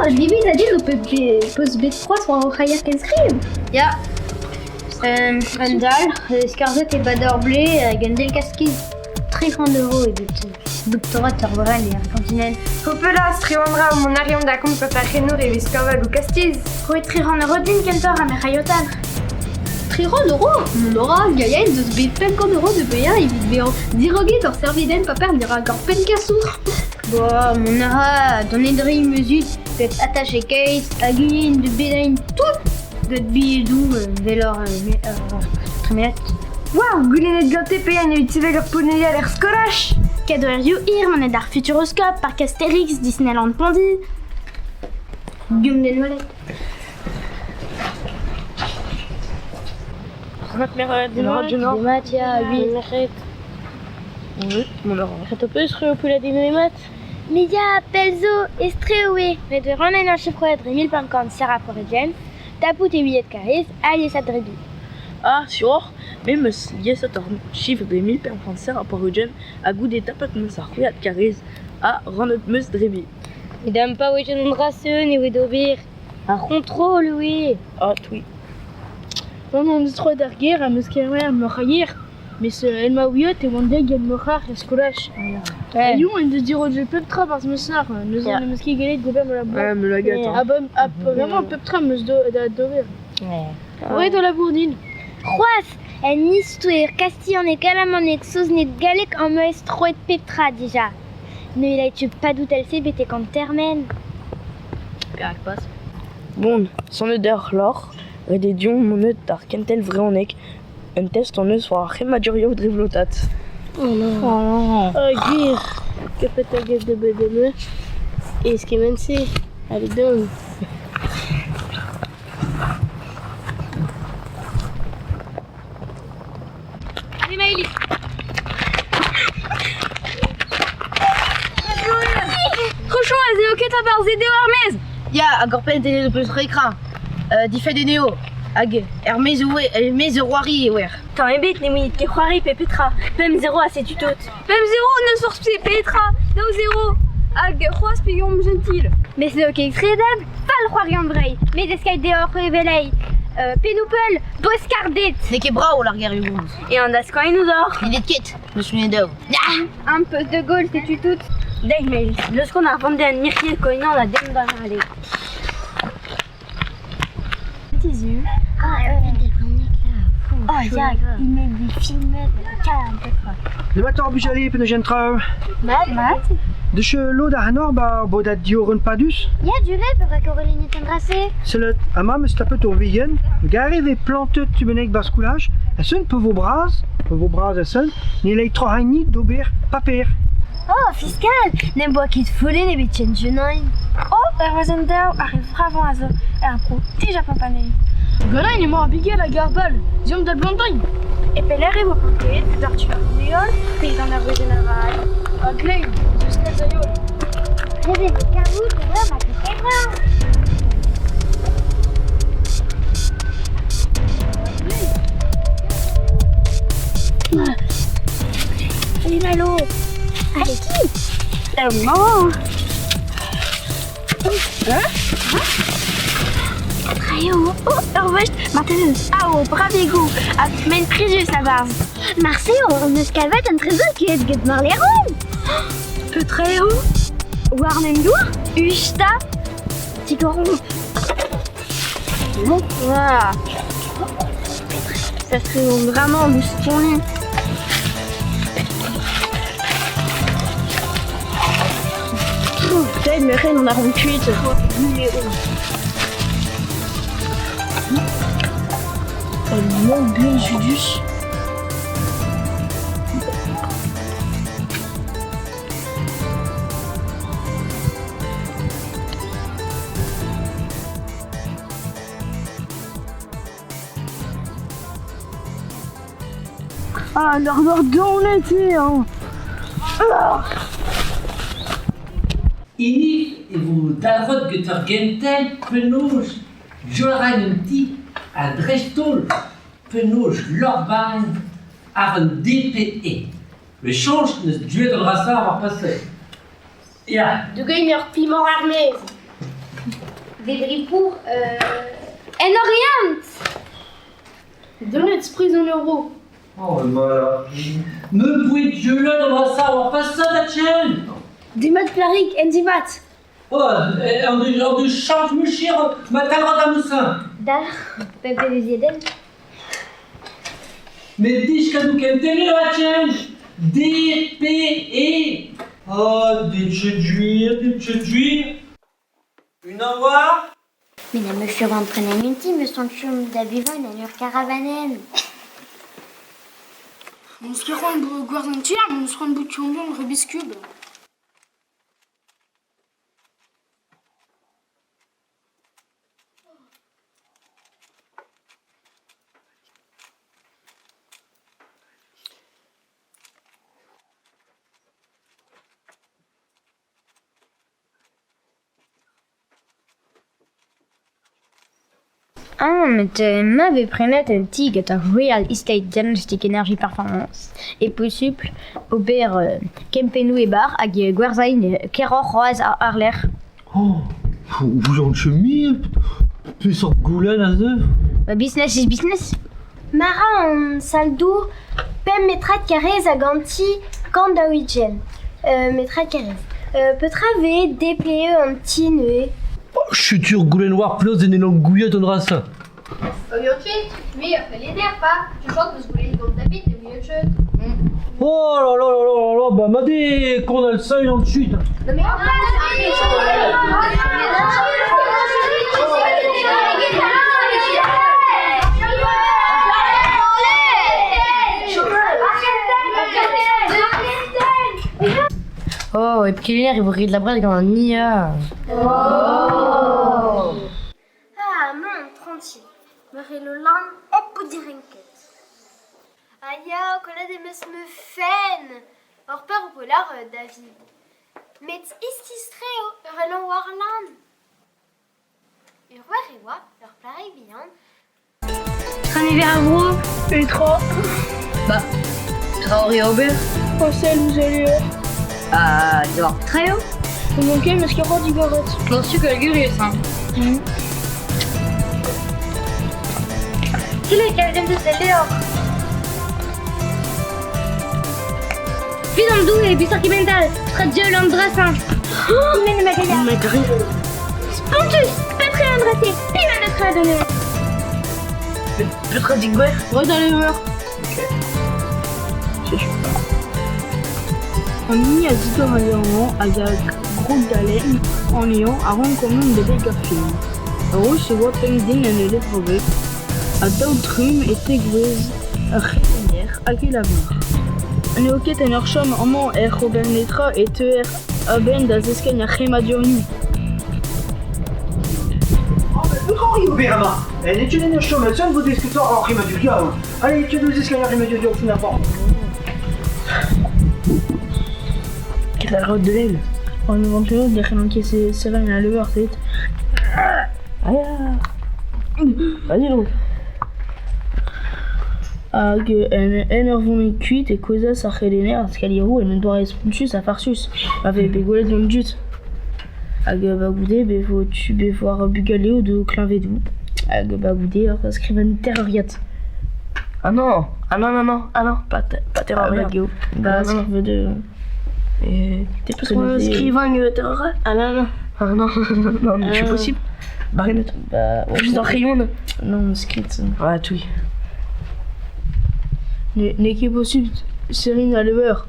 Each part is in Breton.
Livit a din ho peus bet c'hoazh war hoc'h c'haier kenskriv. Ya, un dalc'h, skarzhet e-pad ur blez hag un del kaskiz. 300 euros evit doktorat ur brell er gantinenn. Hopela, strivan ra mont a reomp da komz gant ar c'henour evit skañval ho kastiz. Roit 300 euros din kentoc'h ha me c'haiotal. 300 euros Mon aura, Gaia en deus bet 500 euros de paeañ evit bezañ diroget ur servidenn paper dirak ur penn-kasour. Boa, mont a ra d'an edri muzul get attaché case hag unan de bedain tout get bilhedoù vel ur tremenet. Waouh, goulennet gante paeañ evit sevel ur poneial er skolaj! Kadorioù hir manet ar Futuroscope, Parc Astérix, Disneyland Pondi. Guillaume Denouelet. Demat, ya, oui. Media pell zo, estre oe, met e ran en ur chifroet dre 1500 Sierra Floridienne, tapout e ouiet karrez, alies a-drebi. Ah, sur, me 'meus liesseurt ar chifr dre 1500 Sierra Floridienne ha goude tapet 'meus ar c'hwiad karrez ha rannet 'meus drebi. Met pa oe an dra-se ne oe d'ober ar c'hontrol oe. Ah, oui. Gant an distro d'ar gêr am eus kemer ma c'haier. Mes el ma ouiot e oan deuet gant ma c'har er skolaj. Ha Yon en deus diroget pep tra barzh ma sac'h. Neuze n'em eus ket gellet gober ma labour. Ouais, me la gâte. Ah bah, ah, vraiment pep tra 'm eus da d'ober. Roit ho labour din. C'hoazh, en istoer kastilhaneg, alamaneg, saozneg, galleg am eus troet pep tra dija. Ne lait padout el-se betek an termen. Perak pas? Bon, sonnet deoc'h lorc'h, ret eo deomp monet d'ar kentel vrezhonek. Un test hon eus war ar c'hemmadurioù dre vlotat. Oh non. Oh gwir, kepet hag de BDM e kement-se, allez deomp. Allez Maëlys. Cochon, ez eo ket a-barzh eo ar maez. Ya, hag ur penn eo peus re-kreñv. Difenn eo. Hag er-maez er-maez ur c'hoari e oer. Tamm ebet ne ouiit ket c'hoari pe petra. 5-0 ha setu tout. 5-0 n'eus forzh pe petra. 2-0 hag c'hoazh pegomp jentil. Mes n'eo ket kredabl, fall c'hoari an Breizh. Met eskait deoc'h evel-ei. Pennoù-peul, boskarded. N'eo ket brav ar gerioù gozh. E an daskoain ouzhoc'h. Ne ket, n'eus mui daou. Un peu de Gaulle, setu tout. Deiz mail, leuskomp ar vandenn mirc'hieg koinañ da dem da vale. Oh ya, il met des films Demat hor bugale penaos traoù? Mat, mat. Deus lod ac'hanoc'h ba bodad diorren padus? Ya, du-re, perak Aurélie Tendrasé? Sellet, amañ 'meus tapet ur vigen. Garet vez plantet tu bennak 'ba skolaj. Ha seul pe vo bras, pe vo bras ha seul, ne lei troc'hañ d'ober paper. Oh, fiscal, n'em boa ket follet ebet ken genin. Oh, ur wezenn derv ar re vravañ a zo er vro dija Pampanelli. Ganin emañ ar bugel hag ar bal. Deomp da Blontagne. E pelec'h e vo plantet d'ar tu ar heol pe gant ar wezenn arall? A gleiz, eus kalz a heol. Ret e vo kavout ober ma petra. Allez Malo Allez qui Maman Hein Traio Oh, ur wech marteze eus ao bravigoù ha men prizius a-barzh. Marse on eus kavet un trezor ket get Marleron. Petra eo War an dour Usta Tigoromp. Bon, voilà. Ça serait vraiment du son. Putain, mais rien, on a rompu. Mon Dieu, Ah, leur donet eo Hiniv e vo dalc'het get ur gentel penaos diorren un ti ha dreist-holl penaos lorbañ àr un DPE. Met soñj n'eus deuet an dra-se war pase. Ya. Dougen ur pimant ar maez. Debriñ pour En Oriant! Donnet spriz an euro. Oh, voilà. Me bruit Dieu là dans sa war pas ça da tchen. Demat Plarik, en divat. Oh, an de, an de chant muchir ma talra da moussin. Dalc'h, pep evezhiadenn. Met diskadou kentelioù a change. D, P, E. Oh, ditcheduir, ditcheduir. Une envoi. Met na meus ket prenañ un ti, meus an chom da vevañ en ur karavanenn. On se rend gwarzh an tier, on se rend bout tuombion Rubik's Cube. Ah, met ma vez prenet un ti gant ar Real Estate Diagnostic Energy Performance e posupl ober kempennoù e-bar hag gwerzhañ keroc'h c'hoazh àr-lerc'h. Oh, vous en chemie Peseurt goulenn aze? Ba business is business. Ma ra an sal-dour pemp metrad karrez hag an ti kant daou-ugent metrad karrez. Petra vez DPE an ti neuze? Oh, chutur goulenn war penaos en elan gouiet an dra-se. Me a felle der pa. Tu chante eus goulenn gant David e ouiet Oh là là là là là, bah ma dé qu'on a le seuil en chute. Non mais Oh, et puis il vous de la brède gant an IA. Oh Ah, non, tranquille. Meur lan hep bout direnket. Ah ya, kollet em eus me fenn. Ur peur polar David. Met iskis-tre eo, ur elan war lan. Ur wec'h e oa, ur plac'hig bihan. Train a vro. E3. Bah, Traoré ober. Procel vous allez. Ah, d'or très haut. Ok, mais ce qu'il y aura du garot. J'en suis que gurius, hein. Quel est le de celle Fils en et bisor qui mental, tradio l'andrasin. Mène ma Spontus, pas très andrasé, pima notre adonné. Petra digwer. Redal eur. Ok. Je sais pas. An hini a zigor al amañ hag a grog da lenn anezhañ a rank mont da beg ar film. Ur wech e oa pemp den en ul levraoueg, ha daou trumm e tegouezh ur c'helenner hag e lavar. N'eo ket en ur chom amañ ec'h ober netra e teuer a-benn da zeskiñ ar c'hemmadurioù. Petra ober amañ? N'eo ket en ur chom, seul vo desketoc'h ar c'hemmadurioù. Allez, tu nous zeskiñ ar c'hemmadurioù finalement. Ket ar de l'aile. En aventure, der c'hellont ket sevel al leur tête. Ah ya. Vas-y donc. Hag en ur vont kuit e kouezhas ar c'helenner ar skalieroù en un doare spontus ha farsus. Ma vez bet gwelet gant dud. Hag ba goude be vo tu be vo ar bugaleo de kleñvedoù. Hag ba goude ur skriven terroriat. Ah non, ah non, non, non, ah non, pas, pas terroriat. Ah, bah, geo. Bah, Ah, non, non. skrive de... Et t'es pas skrivañ terroriat? Ah non, non. Ah non, non, mais je suis possible. Bah, rien Bah, ouais, Juste en rayon. Non, script. Ouais, tout. N'eo ket possible serriñ al leur.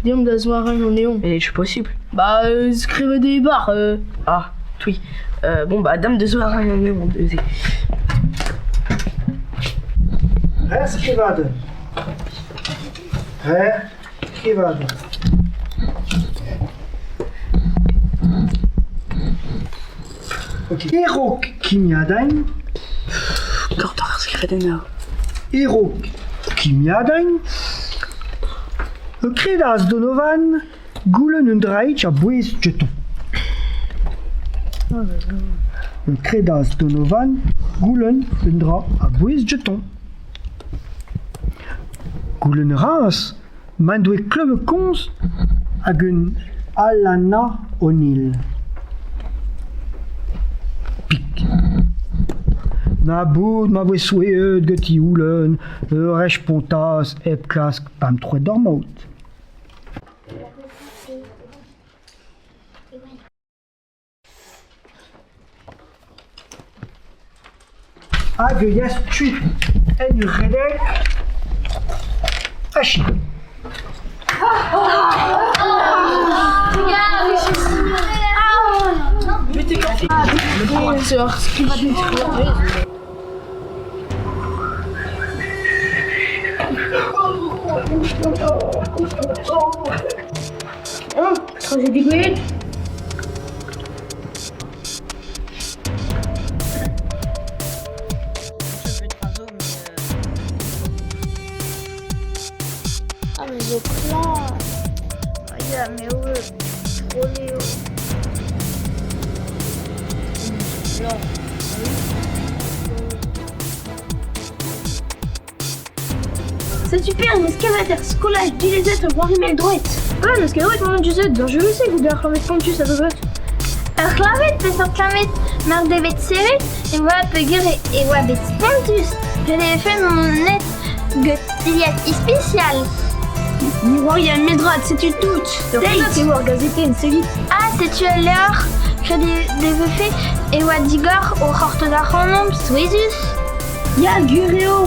Deomp da zoarañ an eon. Et je suis possible. Bah, skrive des bar. Ah, oui. Bon, bah, dame de zoarañ an eon, neuze. Re skrivadenn. Re skrivadenn. Ok. E-raok kimiadañ. Gant ar skrivadenn E-raok kimiadañ. E kredas Donovan goulenn un draig a-bouez jeton. E kredas Donovan goulenn un dra a-bouez jeton. Goulenn ras m'en doe klevet komz hag un Alana O'Neill. Na bout ma voe souezhet ganti houlenn, ur respontas hep klask pemp troad d'ar maout. Hag e yas kuit en ur redek achi. Oh, petra zo degouezhet? Ah, mais zo klañv. Ah ya, me eo drol eo. Setu perak n'eus ket er skolaj dilezet ur c'hoari mell-droed. Ah, n'eus ket droed mont du dañjerus eo goude ar c'hleñved spontus a zo deuet. Ur c'hleñved, peseurt kleñved mar devet serret e oa peogwir e oa bet spontus. Ret e vefe mont net get dilhad ispisial. Ni c'hoari ar mell-droad, setu tout. Deiz eo ar gazetenn, sellit. Ah, setu al levr. Ret e vefe e oa digor o c'hortoz ac'hanomp, souezhus. Ya, gwir eo.